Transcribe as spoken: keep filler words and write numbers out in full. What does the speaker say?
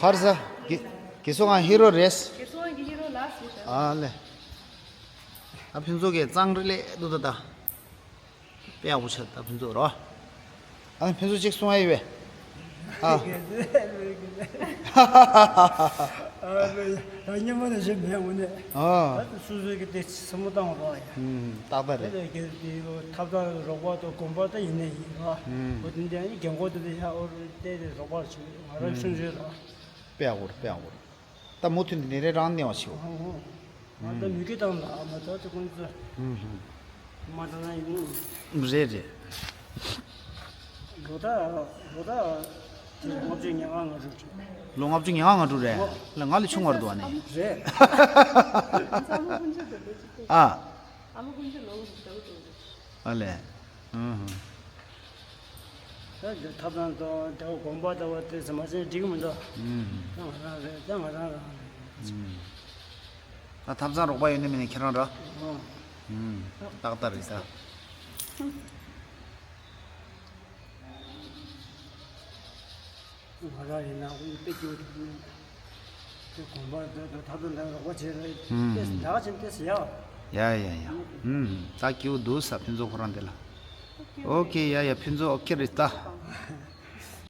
ཧར་ས་གི་གི་སོ་ང་ཧི་རོ་རེད། གི་སོ་ང་གི་ཧི་རོ་ལ་སི་ཤ། ཨ་ལེ། ཨ་ཕུན་ཚོགས་ཀྱི་གཙང་རི་ལས་འདུག་ད་ད། དཔེ་ཡག་པོ་ཆགས་ད་ཕུན་ཚོགས་རོ། ཨ་ཕུན་ཚོགས་ཅིག་གསུང་ཡ་ཡོད་པས། ཨ། ཨ་ལེ། ད་སྙན་མོ་ནས་བཤད་མེད་འོ་ནས། ཨ། ད་སོ་སོའི་གི་དེ་སེམས་པ་བཏང་རོགས་ཡ། ཨུམ། ཏག་ཏག་རེད། དེ་ལས་གལ་ཏེ་ཐབ་ཚང་རོགས་པ་དང་དགོན་པ་ད་ཡིན་ནས་ཡིན་རོགས། ཨུམ། འོ་དེ་འདྲ་ནི་རྒན་གོག་དེ་ཚོ་ཡ་འོ་བལྟས་ཏེ་རོགས་པ་བྱེད། ང་རང་ཆུང་ཆུང་རོགས། དཔེ་ཡག་པོ་རེད། དཔེ་ཡག་པོ་རེད། ད་མུ་མཐུད་ནས་ནི་རེ་རང་གནས་པ་ཞིག་ཨོ། ང་ད་མི་གི་དང་ལ་མ་ད་དེ་ཀུན་ཚོ། ཧུམ་ཧུམ། མ་ད་ན་ཡིན། རེད་རེད། ལོ་ད་ལོ་ད་དེ་ལྔ་བཅུ་ང་ལྔ་ང་དྲུག་རེད། ལོ་ལྔ་བཅུ་ང་ལྔ་ང་དྲུག་རེད། ཨོ། ལ་ང་ལས་ཆུང་བར་འདུག་ཨ་ནི། རེད། ཨ། ཨ་ལེ། ཧུམ་ཧུམ། ད་འདི་ཐབ་ཚང་དང་དེ་དགོན་པ་དང་བ་དེ་ཚོ་མ་ཟད་འགྲིག་གི་མི་འདུག་ཨུམ། ད་ང་རང་རེད། ད་ང་རང་རང་རེད། ཨུམ། ད་ཐབ་ཚང་རོགས་པ་ཡོད་ནི་མིན་ནི་ཁྱེད་རང་ར། ཨོ། ཨུམ། ཏག་ཏག་རེད་ད། ང་རང་ཡིན་ན་དབུས་དཔེ་སྐྱིད་པོ་འདུག་དེ་དགོན་པ་དེ་དང་ཐབ་ཚང་དང་རོགས་པ་བྱས་རེད། ཨུམ། དེ་ད་ག་ཕྱིན་དེ་ཟེར་ཡ། ཡ་ཡ་ཡ། ཨུམ། ད་སྐྱིད་པོ་འདུག་ས་ཕུན་ཚོགས་ཁོ་རང་དེ་ལ། ཨོ་ཁེ། ཡ་ཡ། ཕུན་ཚོགས་ཨོ་ཁེ་རེད་ད།